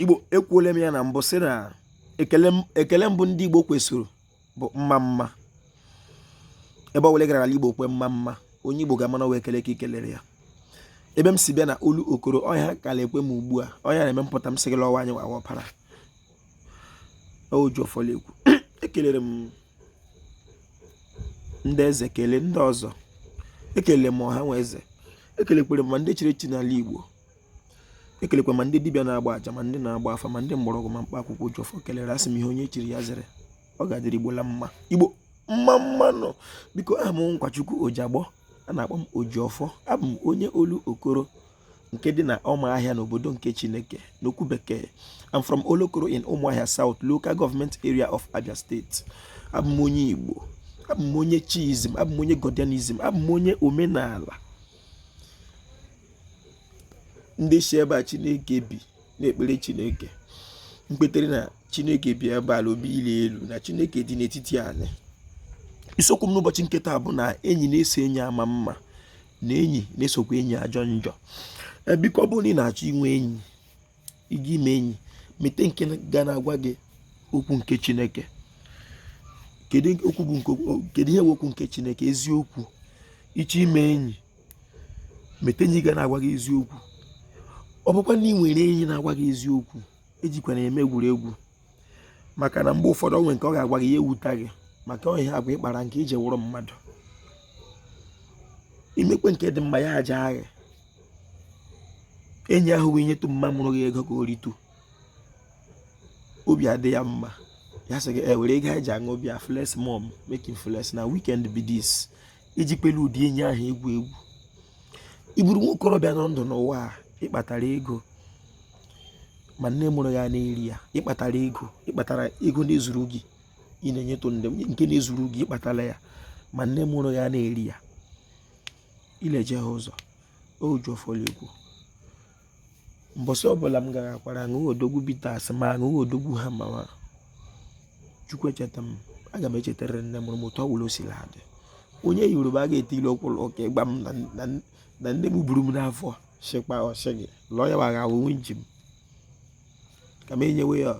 Igbo, ekwuola m ya na mbụ sị na ekele mbụ ndị Igbo kwesịrị bụ mma mma. Ebe ọ bụla ị gara ala Igbo kwe mma mma, onye Igbo ga-ama na ọ wụ ekele ka i kelere ya. Ebe m si bịa na Olokoro, ọ ya ka la-ekwe m ugbu a, ọ ya na-eme m pụta m sị gị lọwa anyị wawa ọpara Ojiọfọ la-ekwu. Ekelere m ndị eze, kelee ndị ọzọ, ekele m ọha nwe eze, ekelekwere m ma ndị chiri echi n'ala Igbo, ekelekwa ma ndị dibịa na-agba aja, ma ndị na-agba afa, ma ndị mgbọrọgwụ, ma mkpa akwụkwọ. Ojiọfọ kelere, asị m ihe onye chiri ya zere, ọ ga-adịrị Igbo la mma. Igbo, mma mma nụ. Biko, aha m Nkwachukwu Ojiagbọ, a na-akpọ m Ojiọfọ. Abụ m onye Olokoro nke dị na Ụmụahịa n'obodo nke Chineke. N'okwu bekee, I'm from Olokoro in Umuahia South Local Government Area of Abia State. Abụ m onye Igbo, abụ m onye Chiism, abụ m onye Godianism, abụ m onye omenala. Ndị si ebe a Chineke bi na-ekpere Chineke, m kwetere na Chineke bi ebe ala obi ili elu na Chineke dị n'etiti anyị. Isiokwu m n'ụbọchị nke taa bụ na enyi na-eso enyi ama mma, na enyi na-esokwa enyi ajọ njọ. Biko, ọ bụrụ na ị na-achọ inwe enyi, iji ime enyi, mete nke ga na-agwa gị okwu nke Chineke. Kedu okwu bụ nke, kedu ihe bụ okwu nke Chineke? Eziokwu. Ị chọọ ime enyi, mete enyi ga na-agwa gị eziokwu. Ọ bụkwa na ị nwere enyi na-agwa gị eziokwu, ejikwana eme egwuregwu, maka na mgbe ụfọdụ o nwere nke ọ ga-agwa gị ya ewuta gị, maka ọ ihe agwa ịkpara nke iji wụrụ mmadụ. I mekwe nke dị mma, ya aja gị. Enyi ahụ wee nyetụ mma mụrụ gị ego ka o ritu, obi adị ya mma, ya sị gị ewere ego anyị ji aṅụ bịa flex mom making flex na weekend be this. Ejikwela ụdị enyi ahụ egwu egwu. Ị bụrụ nwa okorobịa nọ ndụ n'ụwa a, ịkpatara ego ma nne mụrụ ya na-eri ya. Ịkpatara ego, ịkpatara ego na-ezuru gị, ị na-enyetụ ndị nke na-ezuru gị, ịkpatara ya ma nne mụrụ ya na-eri ya. Ileje ha ụzọ Ojiọfọ ekwu. Mbọsị ọbụla m gara akwara aṅụghị odogwu bitters ma aṅụghị odogwu ha, ma Chukwu echeta m, aga m echetara nne mụrụ m otu ọ bụla o siri adị. Onye Yoruba ga-eti ilu ọkwụrụ ụka ịgba m na nne m buru m n'afọ shịkpa ọsị gị lụọ ya wagha onwe nji m ka m enyewe ya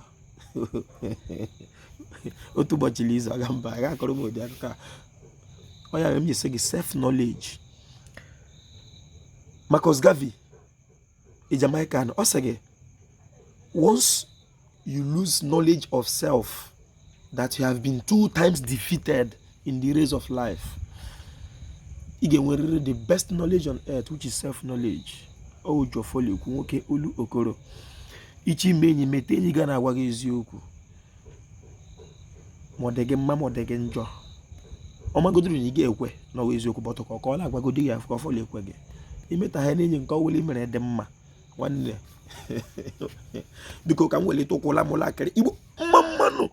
otu ụbọchị n'izu aga mba aga akọrọ m ụdị akụkọ a. Ọ ya mere m ji sị gị self knowledge. Marcus Garvey, a Jamaican, ọ sị gị, once you lose knowledge of self, that you have been two times defeated in the race of life. Ị ga-enwerịrị the best knowledge on earth, which is self knowledge. Ojiọfọ ekwu, nwoke Olokoro. Ị chọọ ime enyi, mete enyi ga na-agwa gị eziokwu, ma ọ dị gị mma ma ọ dị gị njọ. Ọ magodoro na ị ga-ekwe na ọwa eziokwu, but ka ọ na-agwagodi ya ka ọ fọlọ ekwe gị imeta ha n'enyi nke ọwụla i mere dị mma. Nwanne, biko, ka m welite ụkwụ la mụlakịrị. Igbo, mma mma nụ.